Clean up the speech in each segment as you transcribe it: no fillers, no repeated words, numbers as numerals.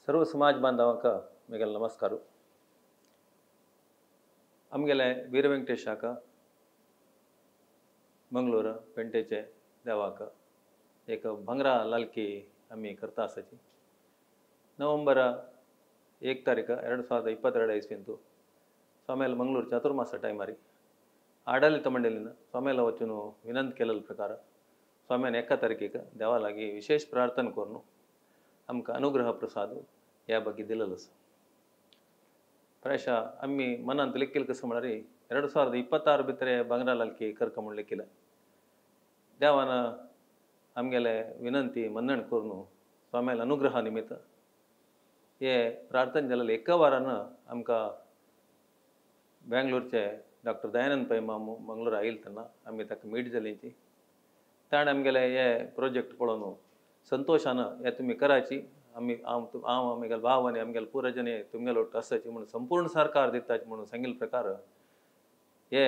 सर्व समाज बांधवांक म्हगेलो नमस्कार. आमगेले वीर वेंकटेशाक मंगळूर पेंटेचे देवाक एक भांगरा लालकी आमी करता आसाची. नವೆಂಬರ್ 1 ತಾರೀಕು 2022 ಇಸ್ವಿಂತು ಸ್ವಾಮಿಯಲ್ಲ ಮಂಗಳೂರು ಚಾತುರ್ಮಾಸ ಟೈಮಾರಿ ಆಡಳಿತ ಮಂಡಳಿನ ಸ್ವಾಮಿಯಲ್ಲ ವಚನು ವಿನಂತಿ ಕೇಳಲ್ ಪ್ರಕಾರ ಸ್ವಾಮಿಯನ್ನ 1 ತಾರೀಕಿಗೆ ದೇವಾಲಾಗಿ ವಿಶೇಷ ಪ್ರಾರ್ಥನೆ ಕೋರ್ನು आमकां अनुग्रह प्रसाद ह्या ಬಗ್ಗೆ दिलेलो आसा. ಪ್ರಾಯಶಃ आमी मनांत लेखिल कसं म्हळ्यार 2026 भितर भांगरा लालकी करका म्हूण लेखिलें. देवान आमगेले विनंती मन्नण करून स्वाम्याला अनुग्रह निमित्त हे प्रार्थना जालेले एका वारान आमकां बेंगलोरचे डॉक्टर दयानंद पै मामू मंगळूर आयल तेन्ना आमी ताका मीट जालींची. ताणें आमगेले हे प्रोजेक्ट पळोवन संतोषान हे तुमी कराची, आमी हांव आमगेले भाव आनी आमगेले पुरजने तुमगेलो ಒಟ್ಟು आसाची म्हणून संपूर्ण सरकार दिताची म्हणून सांगिल्ले प्रकार हे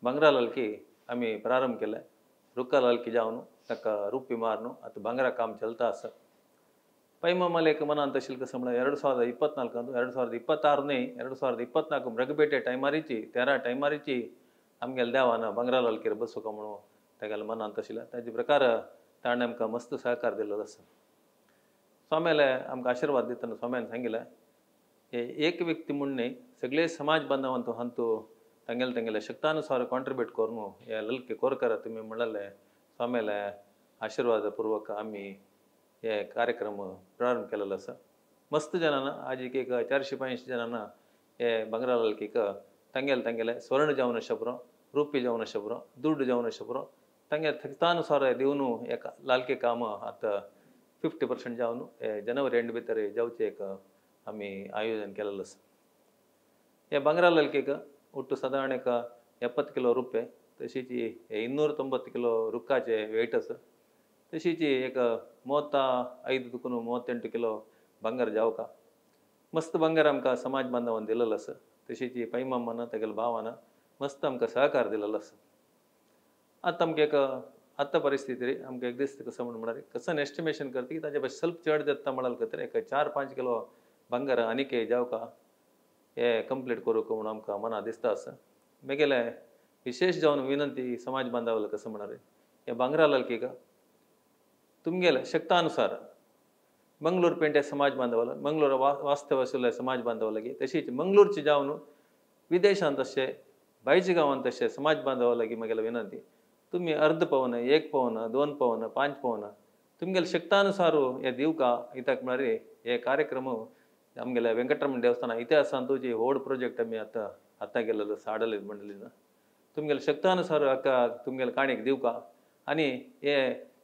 भांगरा लालकी आमी प्रारंभ केले. रुक्का लालकी जावन ताका रुपी मारून आतां भांगरा काम चलता आसा. ಪೈಮಾಮಲೆ एक मनांत आशिल्लें कसं म्हळ्यार 2024 2026 2024 मृगबेटे टायमारीची 13 टायमारीची आमगेले देवान भांगरा लालकीर बसोवका म्हणून तागेले मनांत आशिल्लें. ताजे प्रकार ताणें आमकां मस्त सहकार दिल्लो आसा. स्वाम्याले आमकां आशिर्वाद दितना स्वाम्यान सांगिल्लें हे एक व्यक्ती म्हूण न्ही सगळे समाज बांधवांत हांतू तांगेले तांगेले शक्तानुसार कॉन्ट्रिब्यूट करून हे ललके कोरकर तुमी म्हणलें स्वाम्याले आशिर्वाद पूर्वक आमी हे कार्यक्रम प्रारंभ केलेलो आसा. मस्त जनांना आजीक एक 400-500 जनांना हे भांगरा लालकीक तांगेले तांगेले स्वर्ण जावन शबरो, रुपी जावन शबरो, दुड्ड जावन शबरो तांगेले शक्तानुसार दिवन एक लालकी काम आतां 50% जावन जनवरी एंड भितर जावचें एक आमी आयोजन केलेलें आसा. हे भांगरा लालकीक ಒಟ್ಟು सादारण एक 70 किलो रुपये, तशीच 290 किलो रुक्काचे वेट आसा. तशीच एक 35 38 किलो ಬಂಗಾರ जावका. मस्त ಬಂಗಾರ आमकां समाज बांधवान दिलेलो आसा. तशीच पैमामान तागेले भावान मस्त आमकां सहकार दिलेलो आसा. आतां आमकां एक आतां परिस्थिती आमकां एक दिसता कसं म्हण म्हळ्यार कसं एस्टिमेशन करता की ताजे भशेन स्वल्प चड जाता म्हळ्यार खातीर एक 4-5 किलो ಬಂಗಾರ आनीक जावका हे कंप्लीट करूंक म्हणून आमकां मना दिसता आसा. म्हगेले विशेष जावन विनंती समाज बांधवाला कसं म्हळ्यार हे भांगरा लालकीक तुमगेले शक्तानुसार मंगळूर पेंटे समाज बांधवाला, मंगळूर वास्तव आशिल्ले समाज बांधवा लागीं, तशीच मंगळूरचे जावन विदेशांत अशे भायच्या गांवांत अशे समाज बांधवा लागीं म्हगेले विनंती तुमी अर्द पवन, 1 पवन, 2 पवन, 5 पवन तुमगेले शक्तानुसार हे दिवका. कित्याक म्हळ्यार हे कार्यक्रम आमगेले वेंकटरमण देवस्थान इतिहासांत जी व्हड प्रोजेक्ट आमी आतां आतां केलेलो आसा आडलित मंडळीन तुमगेले शक्तानुसार हाका तुमगेले काणयेक दिवका. आनी हे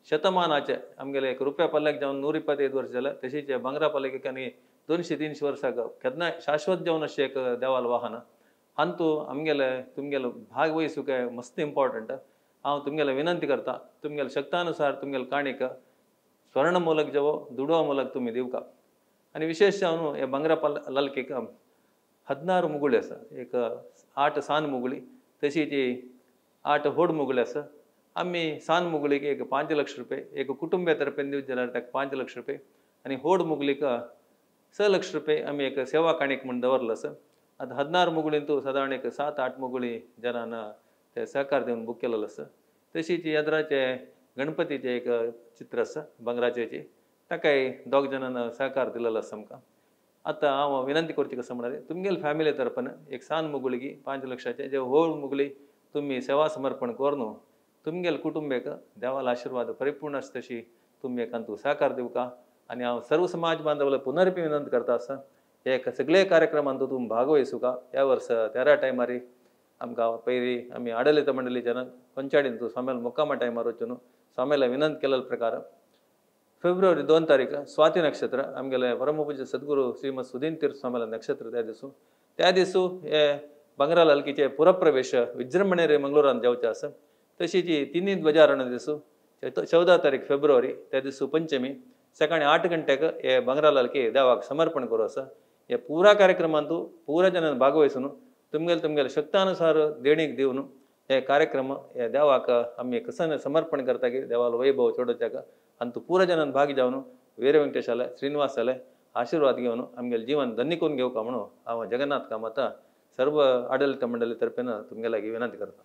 शतमानाचे आमगेले एक रुपया पल्ल्याक जावन 125 वर्स जालें, तशीच भांगरा पल्ल्याक आनी 200-300 वर्सां केन्नाय शाश्वत जावन अशें एक देवाल वाहन हातूंत आमगेले तुमगेलो भाग वयसूक मस्त इम्पॉर्टंट. हांव तुमगेले विनंती करता तुमगेले शक्तानुसार तुमगेले काणयेक स्वर्ण मोलक जावो दुडवा मोलक तुमी दिवका. आनी विशेष जावन हे भांगरा लालकीक 16 मुगुळी आसा, एक 8 सान मुगुळी तशीच 8 व्हड मुगुळी आसा. आमी सान मुगुळीक एक 5 लक्ष रुपये एक कुटुंबे तर्फेन दिवचे जाल्यार ताका 5 लक्ष रुपये आनी व्हड मुगुळीक 6 लक्ष रुपये आमी एक सेवा काणयेक म्हूण दवरलो आसा. आतां 16 मुगुळींतू सादारण एक 7-8 मुगुळी जनान ते सहकार दिवन बूक केलेलो आसा. तशीच येद्राचे गणपतीचें एक चित्र आसा भांगराचें, ताकाय 2 जाणान सहकार दिलेलो आसा आमकां. आतां हांव विनंती करची कसं म्हळ्यार तुमगेले फॅमिली तर्फान एक सान मुगुळीक 5 लक्षाचें जे व्हड मुगुळी तुमी सेवा समर्पण करून तुमगेले कुटुंबेक देवाला आशिर्वाद परिपूर्ण आसा तशी तुमी एकांतू सहकार दिवका. आनी हांव सर्व समाज बांधवाला पुनरपी विनंती करता आसा हे सगळे कार्यक्रमांत तुमी भागवयसुका. ह्या वर्सा 13 टायमारी आमकां पयलीं आमी आडलित मंडळीच्यान पंचाडीन स्वाम्याला मुक्कामा टायमार वचून स्वाम्याला विनंती केलेल्या प्रकार फेब्रुवारी 2 तारीख स्वाती नक्षत्र आमगेले परमपूज्य सद्गुरू श्रीमद सुधीन तीर्थ स्वाम्याला नक्षत्र त्या दिसू त्या दिसू हे भांगरा लालकीचे पुरप्रवेश विजृंभणे मंगळूरान जावचें आसा. तशीच 3 ध्वजारोहण दिसू 14 तारीख फेब्रुवारी त्या दिसू पंचमी सकाळी 8 गंटेक हे भांगरा लालकी देवाक समर्पण करू आसा. हे पुरा कार्यक्रमांतू पुरा जनान भागवयसून तुमगेले तुमगेले शक्तानुसार देणीक दिवन हे कार्यक्रम हे देवाक आमी कसन समर्पण करता की देवालो वैभव चडोवच्याक आनी तूं पुरा जनान भाग जावन वीर वेंकटेश आले, श्रीनिवास आले आशीर्वाद घेवन आमगेलें जीवन धन्य करून घेवका म्हणून हांव जगन्नाथ कामता सर्व आडलित मंडळी तर्फेन तुमगे लागीं विनंती करता.